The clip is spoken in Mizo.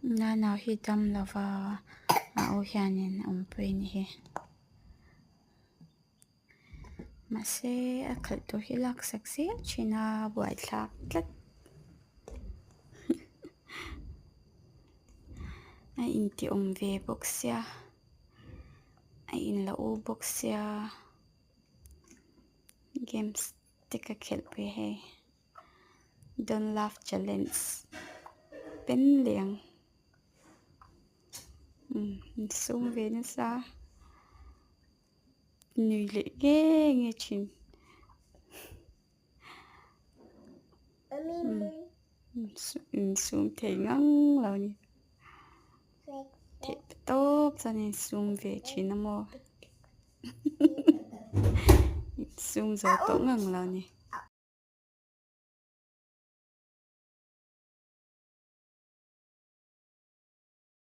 Nau hi dam lova a u hianin a awmpui a ni hi. Mahse a khalh tur hi laksak zel thin a buaithlak tlat. A inti awm ve bawk sia a inla u bawk sia games te ka khelh pui hei don't laugh challenge pen leh ang umm insum ve nasa nui leh nge nge thin. Insum thei ngang lo a ni. Theih tawp chuan insum ve thin a maw? Insum zo tawh ngang lo a ni.